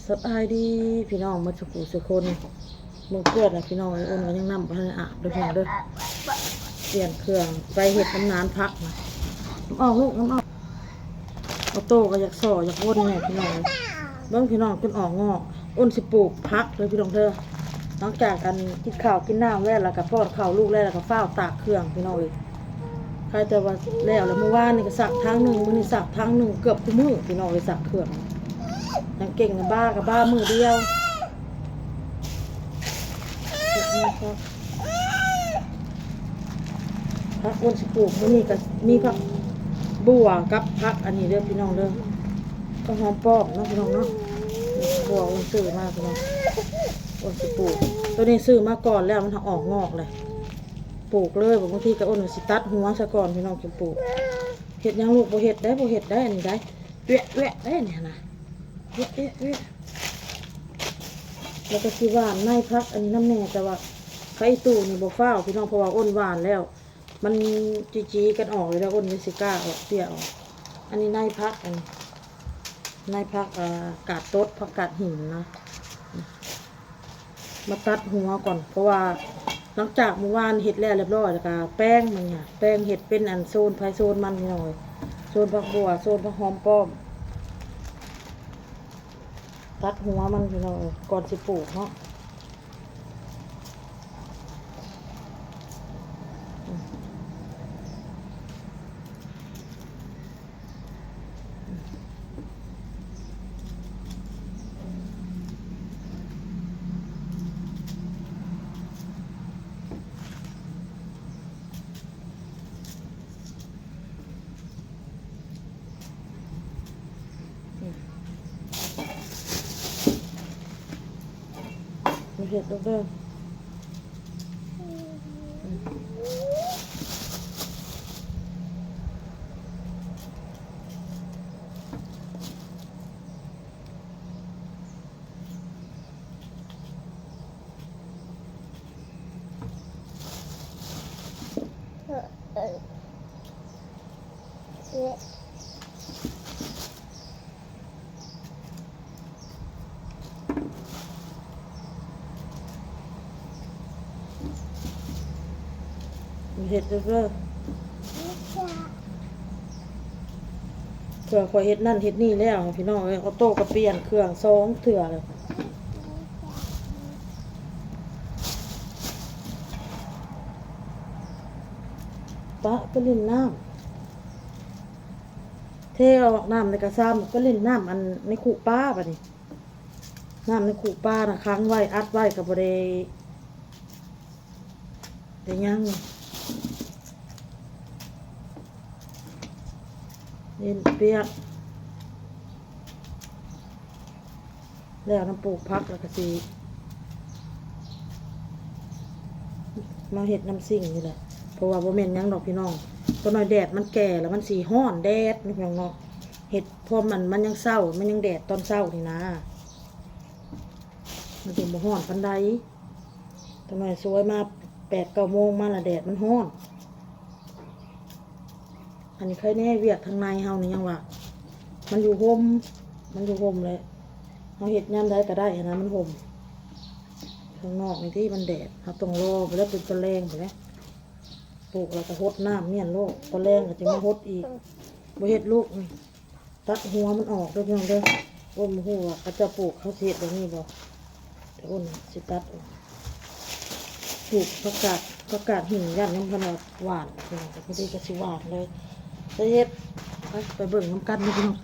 ສະບາຍດີພີ່ນ້ອງໝົດສູ່ຜູ້ສູ່ຄົນ. ເບິ່ງເພື່ອນນະພີ່ນ້ອງເອີຍ, ອົນກໍຍັງນ້ຳບໍ່ທັນອາບເດີພີ່ນ້ອງເດີ. ປ່ຽນເຄື່ອງໄປເຮັດນ້ຳນານຜັກນະ. ນ້ຳອອກລູກ, ນ້ຳອອກ. ອອໂຕ້ກໍຢາກສໍ້ຢາກວົນແດ່ພີ່ນ້ອງເອີຍ. ເບິ່ງພີ່ນ້ອງຈົນອອກງອກ. ອົນຊິປູກຜັກເດີພີ່ນ້ອງເດີ. ຫຼັງຈາກອັນກິນເຂົ້າກິນນ້ຳແລ້ວ ແລ້ວກໍປ້ອນເຂົ້າລູກແລ້ວ ແລ້ວກໍຟ້າວຕາກເຄື່ອງພີ່ນ້ອງເອີຍ. ໃຄແຕ່ວ່າແລ້ວລະ, ມື້ວານນີ້ກໍຊັກຖັງໜຶ່ງ, ມື້ນີ້ຊັກຖັງໜຶ່ງ, ເກືອບຄູ່ມື້ພີ່ນ້ອງເອີຍ ຊັກເຄື່ອງ. ກາງເກງກັບບ້າ, ກັບບ້າມື້ດຽວ. ຜັກອົນຊິປູກມື້ນີ້ກໍມີຜັກບົ່ວກັບຜັກອັນນີ້ເດີພີ່ນ້ອງເດີ, ຜັກຫອມປ້ອມເນາະພີ່ນ້ອງເນາະ. ບົ່ວອົນຊື້ມາພີ່ນ້ອງ, ອົນຊິປູກ. ໂຕນີ້ຊື້ມາກ່ອນແລ້ວ ມັນຫາອອກງອກເລີຍ. ປູກເລີຍ, ບາງທີກໍອົນຊິຕັດຫົວຊະກ່ອນພີ່ນ້ອງຈຶ່ງປູກ. ເຮັດຫຍັງລູກ? ບໍ່ເຮັດໄດ້, ບໍ່ເຮັດໄດ້ ອັນນີ້ໄດ້. ແວະໆ ໄດ້ນີ້ນະ, ແວະໆໆ. ແລ້ວກໍຊິຫວ່ານໃນຜັກອັນນີ້ນຳແດ່, ແຕ່ວ່າຜັກອີ່ຕູ່ນີ້ບໍ່ຟ້າວພີ່ນ້ອງ, ເພາະວ່າອົນຫວ່ານແລ້ວ ມັນຈີ່ໆກັນອອກເລີຍ, ແລ້ວອົນຍັງຊິກ້າອອກ, ເປ້ຍອອກ. ອັນນີ້ໃນຜັກ, ອັນໃນຜັກ ເອີ ກາດຕົດ, ຜັກກາດຫີນນະ. ມາຕັດຫົວກ່ອນ ເພາະວ່າຫຼັງຈາກມື້ວານເຮັດແລ້ວລຽບຮ້ອຍ ແລ້ວກະແປງມັນນີ້ ແປງເຮັດເປັນອັນໂຊນໃຜໂຊນມັນພີ່ນ້ອງເອີຍ, ໂຊນຜັກບົ່ວ ໂຊນຜັກຫອມປ້ອມ. ຕັດຫົວມັນພີ່ນ້ອງເອີຍ ກ່ອນຊິປູກເນາະ. ເຮັດເດີ. ເຮັດເດີ. ເພື່ອຂ້ອຍເຮັດນັ້ນເຮັດນີ້ແລ້ວ ພີ່ນ້ອງເອີຍ, ອອໂຕ້ກໍປ່ຽນເຄື່ອງສອງເທື່ອແລ້ວ. ປະໄປຫຼິ້ນນ້ຳ, ເທອອກນ້ຳໃນກະຊາມ ໄປຫຼິ້ນນ້ຳອັນໃນຄຸປາບາດນີ້. ນ້ຳໃນຄຸປານະ ຂັງໄວ້ ອັດໄວ້ ກໍບໍ່ໄດ້ ໄດ້ຫຍັງ ເຢັນປຽກ. ແລ້ວນຳປູກຜັກ ແລ້ວກໍຊິມາເຮັດນຳຊິງນີ້ແຫຼະ, ເພາະວ່າບໍ່ແມ່ນຫຍັງດອກພີ່ນ້ອງ, ຕົວໜ້ອຍແດດມັນແກ່ແລ້ວ ມັນຊິຮ້ອນແດດເນາະພີ່ນ້ອງເນາະ. ເຮັດ ພວກມັນ ມັນຍັງເຊົ້າ ມັນຍັງແດດຕອນເຊົ້ານີ້ນາ, ມັນຈຶ່ງບໍ່ຮ້ອນປານໃດ. ຈັກໜ່ອຍສວຍມາແປດເກົ້າໂມງມາລະແດດມັນຮ້ອນ. ອັນນີ້ໃຄແນ່ ວຽກທາງໃນເຮົານີ້ຍັງວ່າ ມັນຢູ່ຮົ່ມ ມັນຢູ່ຮົ່ມແຫຼະ, ເຮົາເຮັດຍາມໃດກໍໄດ້ຫັ້ນນະ ມັນຮົ່ມ. ຂ້າງນອກນີ້ຕິມັນແດດ ເຮົາຕ້ອງລໍໄປແລ້ວ ເປັນຕອນແລງພຸ້ນແຫຼະ. ປູກແລ້ວກໍຫົດນ້ຳມ້ຽນໂລດ, ຕອນແລງກໍຈຶ່ງມາຫົດອີກ. ບໍ່ເຮັດລູກນີ້ ຕັດຫົວມັນອອກເດີພີ່ນ້ອງເດີ. ໂອ້ ບໍ່ຮູ້ວ່າເຂົາເຈົ້າປູກ ເຂົາຊິເຮັດແບບນີ້ບໍ່? ແຕ່ໂອ້ນຊິຕັດອອກ. ປູກຜັກກາດ ຜັກກາດຫີນ ຢ້ານຍັງບໍ່ທັນວ່າຫວ່ານພີ່ນ້ອງ, ແຕ່ພໍດີກໍຊິຫວ່ານເລີຍ. ໄດ້ເຮັດ ໄປ ໄປເບິ່ງນຳກັນເດີພີ່ນ້ອງ.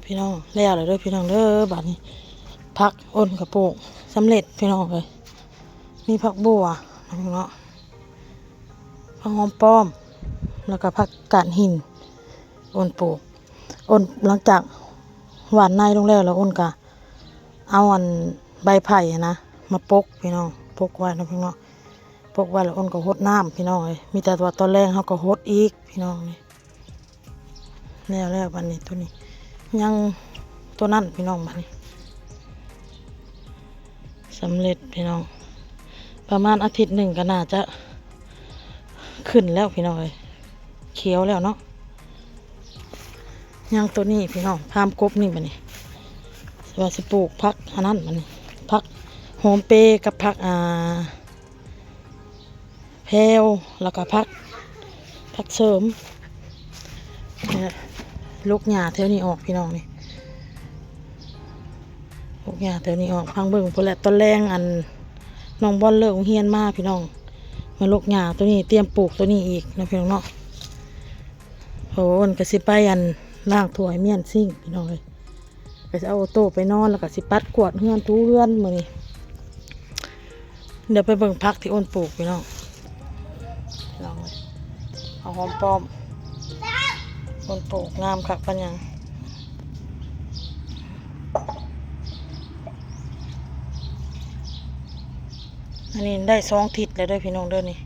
ພີ່ນ້ອງ ແລ້ວແລ້ວເດີພີ່ນ້ອງເດີ. ບາດນີ້ຜັກອົນກະປູກສຳເລັດພີ່ນ້ອງເອີຍ. ມີຜັກບົ່ວເນາະ ຜັກຫອມປ້ອມ ແລ້ວກະຜັກກາດຫີນ ອົນປູກ. ອົນ ຫຼັງຈາກຫວ່ານໃນລົງແລ້ວ ແລ້ວອົນກະເອົາອັນໃບໄຜ່ຫັ້ນນະ ມາປົກພີ່ນ້ອງ ປົກໄວ້ເນາະພີ່ນ້ອງ. ປົກໄວ້ແລ້ວອົນກໍຫົດນ້ຳພີ່ນ້ອງເອີຍ. ມີແຕ່ວ່າຕອນແລງເຮົາກໍຫົດອີກພີ່ນ້ອງ. ນີ້ແລ້ວແລ້ວ ບາດນີ້ໂຕນີ້ຍັງໂຕນັ້ນພີ່ນ້ອງ. ບາດນີ້ສຳເລັດພີ່ນ້ອງ ປະມານອາທິດໜຶ່ງກໍໜ້າຈະຂຶ້ນແລ້ວພີ່ນ້ອງເອີຍ ຂຽວແລ້ວເນາະ. ຍັງໂຕນີ້ພີ່ນ້ອງ ພາມກົບນີ້. ບາດນີ້ວ່າຊິປູກຜັກອັນນັ້ນ ບາດນີ້ຜັກຫອມເປກັບຜັກ ອ່າ ແພ້ວ ແລ້ວກະຜັກ ຜັກເສີມ. ລົກຫຍ້າແຖວນີ້ອອກພີ່ນ້ອງນີ້ ລົກຫຍ້າແຖວນີ້ອອກ. ຟັງເບິ່ງພຸ້ນແຫຼະ ຕອນແລງອັນນ້ອງບອນເລີກໂຮງຮຽນມາພີ່ນ້ອງ ມາລົກຫຍ້າໂຕນີ້ ຕຽມປູກໂຕນີ້ອີກເນາະພີ່ນ້ອງເນາະ. ໂອ້ ເພິ່ນກະຊິໄປອັນລ້າງຖ້ວຍມ້ຽນຊິງພີ່ນ້ອງເອີຍ. ກະຊິເອົາໂຕໄປນອນ ແລ້ວກະຊິປັດກວາດເຮືອນຖູເຮືອນມື້ນີ້. ດຽວໄປເບິ່ງຜັກທີ່ອົນປູກພີ່ນ້ອງ. ພີ່ນ້ອງເອີຍ ເອົາຫອມປ້ອມ ອົນປູກງາມຄັກປານຫຍັງ. ອັນນີ້ໄດ້ສອງທິດແລ້ວເດີພີ່ນ້ອງເດີ. ນີ້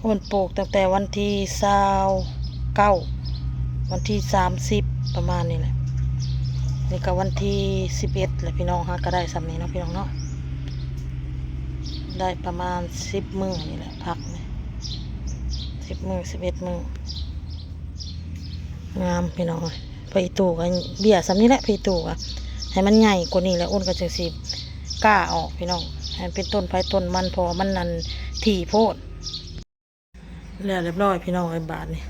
ອົນປູກຕັ້ງແຕ່ວັນທີຊາວເກົ້າ ວັນທີສາມສິບ ປະມານນີ້ແຫຼະ. ນີ້ກະວັນທີສິບເອັດແລ້ວພີ່ນ້ອງ ຫາກະໄດ້ສ່ຳນີ້ເນາະພີ່ນ້ອງເນາະ. ໄດ້ປະມານສິບມື້ນີ້ແຫຼະ ຜັກນີ້ ສິບມື້ ສິບເອັດມື້. ງາມພີ່ນ້ອງເອີຍ. ຜັກອີ່ຕູກະເບ້ຍສ່ຳນີ້ແຫຼະ ຜັກອີ່ຕູກະໃຫ້ມັນໃຫຍ່ກວ່ານີ້ແຫຼະ ອົນກະຈຶ່ງຊິກ້າອອກພີ່ນ້ອງ ໃຫ້ເປັນຕົ້ນໃຜຕົ້ນມັນ ເພາະວ່າມັນອັນຖີ່ໂພດ. ແລ້ວລຽບຮ້ອຍພີ່ນ້ອງເອີຍ. ບາດນີ້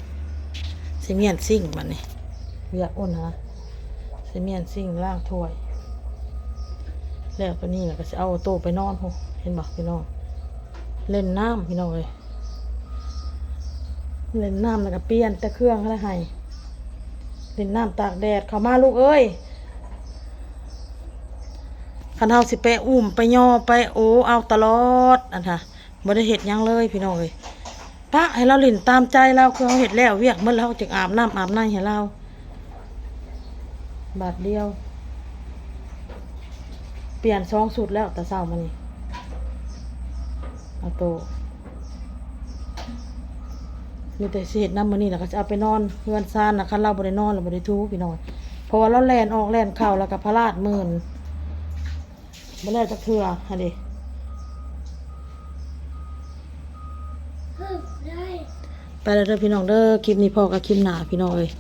ຊິມ້ຽນຊິງ ບາດນີ້ວຽກອົນນະ ຊິມ້ຽນຊິງລ້າງຖ້ວຍ. ແລ້ວໂຕນີ້ລະກະຊິເອົາໂຕໄປນອນພຸ້ນ ເຫັນບໍ່ພີ່ນ້ອງ. ຫຼິ້ນນ້ຳພີ່ນ້ອງເອີຍ ຫຼິ້ນນ້ຳແລ້ວກະປ່ຽນແຕ່ເຄື່ອງຫັ້ນລະ ໃຫ້ຫຼິ້ນນ້ຳຕາກແດດ. ເຂົ້າມາລູກເອີຍ. ຄັນເຮົາຊິໄປອຸ້ມໄປຍໍໄປໂອເອົາຕະຫຼອດ ອັນຫາ ບໍ່ໄດ້ເຮັດຫຍັງເລີຍພີ່ນ້ອງເອີຍ. ປະໃຫ້ລາວຫຼິ້ນຕາມໃຈລາວ ຄືເຮົາເຮັດແລ້ວວຽກໝົດ ເຮົາຈຶ່ງອາບນ້ຳອາບໃນໃຫ້ລາວ. ບາດດຽວ ປ່ຽນສອງຊຸດແລ້ວ ແຕ່ເຊົ້າມານີ້ ເອົາໂຕ ມີແຕ່ຊິເຮັດນຳມື້ນີ້ ແລ້ວກໍຊິເອົາໄປນອນເຮືອນຊານນະ. ຄັນລາວບໍ່ໄດ້ນອນ ລາວບໍ່ໄດ້ຖູພີ່ນ້ອງ ເພາະວ່າລາວແລ່ນອອກແລ່ນເຂົ້າ ແລ້ວກໍພະລາດມື່ນ ບໍ່ແລ້ວຈັກເທື່ອຫັ້ນເດ. ໄປແລ້ວເດີພີ່ນ້ອງເດີ ຄລິບນີ້ພໍ້ກັນຄລິບໜ້າພີ່ນ້ອງເອີຍ.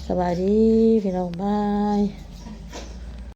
ສະບາຍດີພີ່ນ້ອງ ບາຍ.